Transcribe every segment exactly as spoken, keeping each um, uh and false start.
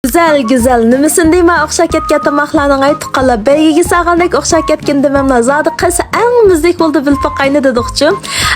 گۈزەل، گۈزەل، نېمىسىنى دەيمەن، ئوخشاپ كەتكەن تاماقلارنىڭ ئاي تۇغقانلار، بەيگىگە سالغاندەك ئوخشاپ كەتكىن دېمەملا، زادى قايسى ئەڭ مۈزدەك بولدى بىلىپ باقايلى دېدۇقچۇ.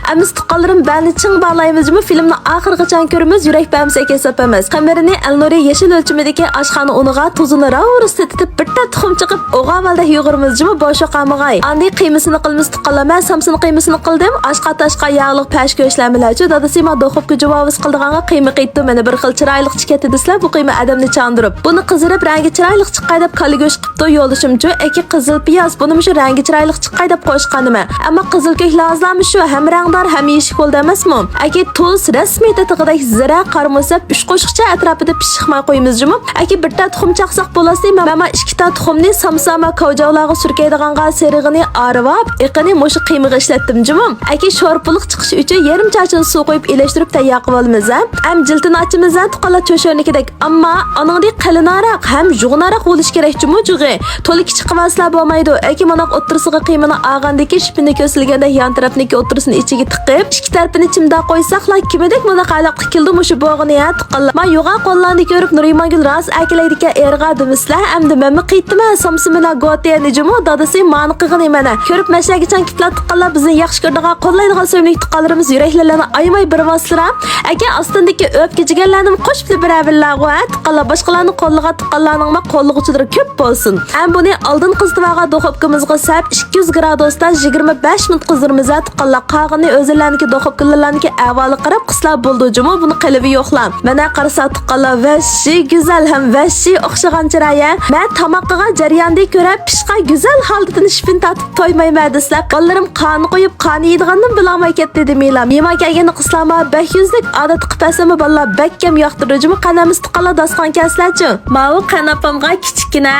ئەمىسە تۇغقانلىرىم بەلنى چىڭ باغلايمىز جۇمۇ، فىلىمنى ئاخىرغىچە كۆرىمىز، يۈرەك بەرمىسە ئەكەل ساپ ئەمەس. خېمىرىنى ئەلنۇرى يېشىل ئۆلچىمىدىكى ئاشخانا ئۇنىغا تۇزىنى راۋۇرۇس تېتىتىپ، بىر تەر تۇخۇم چېقىپ، ئوغاۋالدەك يۇغۇرىمىز جۇمۇ، بوشۇ قالمىغاي. ئاندىن قىيمىسىنى قىلىمىز تۇغقانلار، مەن سامسىنىڭ قىيمىسىنى قىلدىم، ئاشقا تاشقا ياغلىق پەش گۆشلەر بىلەنچۇ، دادىسى ما دوخۇپكا جۇۋاۋۇز قىلىدىغانغا قىيما قىيتتۇ، مېنى بىر خىل چىرايلىقچە كەتتى دېسىلە، بۇ قىيما ئادەمنى چاندۇرۇپ، بۇنى قىزىرىپ رەڭگى چىرايلىق چىققاي دەپ كاللا گۆش قىپتۇ يولدىشىمچۇ، ئەكى قىزىل پىياز، بۇنى مۇشۇ رەڭگى چىرايلىق چىققاي دەپ قوشقان نېمە؟ ئەمما قىزىل كۆك لازلارمۇ شۇ، ھەم رەڭدار، ھەم يېشىل بولدى ئەمەسمۇ؟ ئەكى تۇز، رەسمىي تېتىغۇدەك زىرە، قارىمۇسەپ، ئۈچ قوشۇقچە ئەتراپىدا پىششىقماي قويىمىز جۇمۇ. ئەكى بىر تەر تۇخۇم چاقساق بولاسى، مەن، مەن ئىككى تەر تۇخۇمنى سامساما كاۋجاۋلارغا سۈركەيدىغانغا سېرىغىنى ئارىۋاپ، ئېقىنى مۇشۇ قىيمىغا ئىشلەتتىم جۇمۇ. ئەكى شورپىلىق چىقىشى ئۈچۈن يېرىم چاچىنى سۇ قۇيۇپ ئېلىشتۇرۇپ تەييار قىلىۋالىمىز ھە. ئەم جىلتىنى ئاچىمىز ھە تۇغقانلار چۆچۈرىنىكىدەك. ئەمما ئانىڭدىن قېلىنراق ھەم يۇغىنراق بولۇشى كېرەك جۇمۇ جۇغى. تولا كىچىك قىلىۋالسىلا بولمايدۇ. ئەكى مانا ئوتتۇرىسىغا قىيمىنى ئالغاندىن كېيىن شىپىنى كۆرسىتىلگەندەك يان تەرەپنىكى ئوتتۇرىسىنى ئىچىگە تىقىپ، ئىككى تەرىپىنى چىمدە قويساقلا، كىمىدەك مۇنداق ھالەتكە كېلىدۇ مۇشۇ بوغىنى ھە تۇغقانلار. ما يوغان قوللارنى كۆرۈپ نۇرىمانگۈل راست ئەكېلەيدىكەن ئېرىغا دېمىسىلە، ئەمدى مەنمۇ قىيتتىم ھە سامسا بىلەن گوتىيەننى جۇمۇ، دادىسى مانى قىغىنى مانا. كۆرۈپ مەشەگىچان كىتلار تۇغقانلار بىزنى ياخشى كۆرىدىغان قوللايدىغان سۆيۈملۈك تۇغقانلىرىمىز يۈرەكلىرىنى ئايىماي بېرىۋالسىلا. ئەكە ئاستىندىكى ئۆپكە جىگەرلەرنىمۇ قوشۇپلا بېرەۋېرىلەغۇ ھە تۇغقانلار، باشقىلارنى قوللىغان تۇغقانلارنىڭمۇ قوللىغۇچىلىرى كۆپ بولسۇن. ھەم بۇنى ئالدىن قىزىتىۋالغان دوخوپكىمىزغا سەپ ئىككى يۈز گرادۇستا يىگىرمە بەش مىنۇت قىزدۇرىمىز ھە تۇغقانلار. قالغىنى ئۆزلىرىنىڭكى دوخوپكىلىرىنىڭكى ئەھۋالىغا قاراپ قىسلا بولىدۇ جۇمۇ، بۇنى قىلىۋى يوقلا. مانا قارىسا تۇغقانلار ۋەھشىي گۈزەل ھەم ۋەھشىي ئوخشىغان چىراي ھە. مەن تاماق قىلغان جەرياندىن كۆرە پىشقان گۈزەل ھالىتىنى شىپىنى تارتىپ تويمايمەن دېسىلە، بالىلىرىم قانى قويۇپ قانى يەيدىغاندىن بىلالماي كەتتى دېمەيلا. مېھمان كەلگەندە قىسلارما بەك يۈزلۈك ئادەتتە قىلىپ بەرسەممۇ بالىلار بەك كەم ياقتۇرىدۇ جۇمۇ. قەنەمىز تۇغقانلار داستىخان كەلسىلەچۇ. ماۋۇ قەنەپەمغا كىچىككىنە.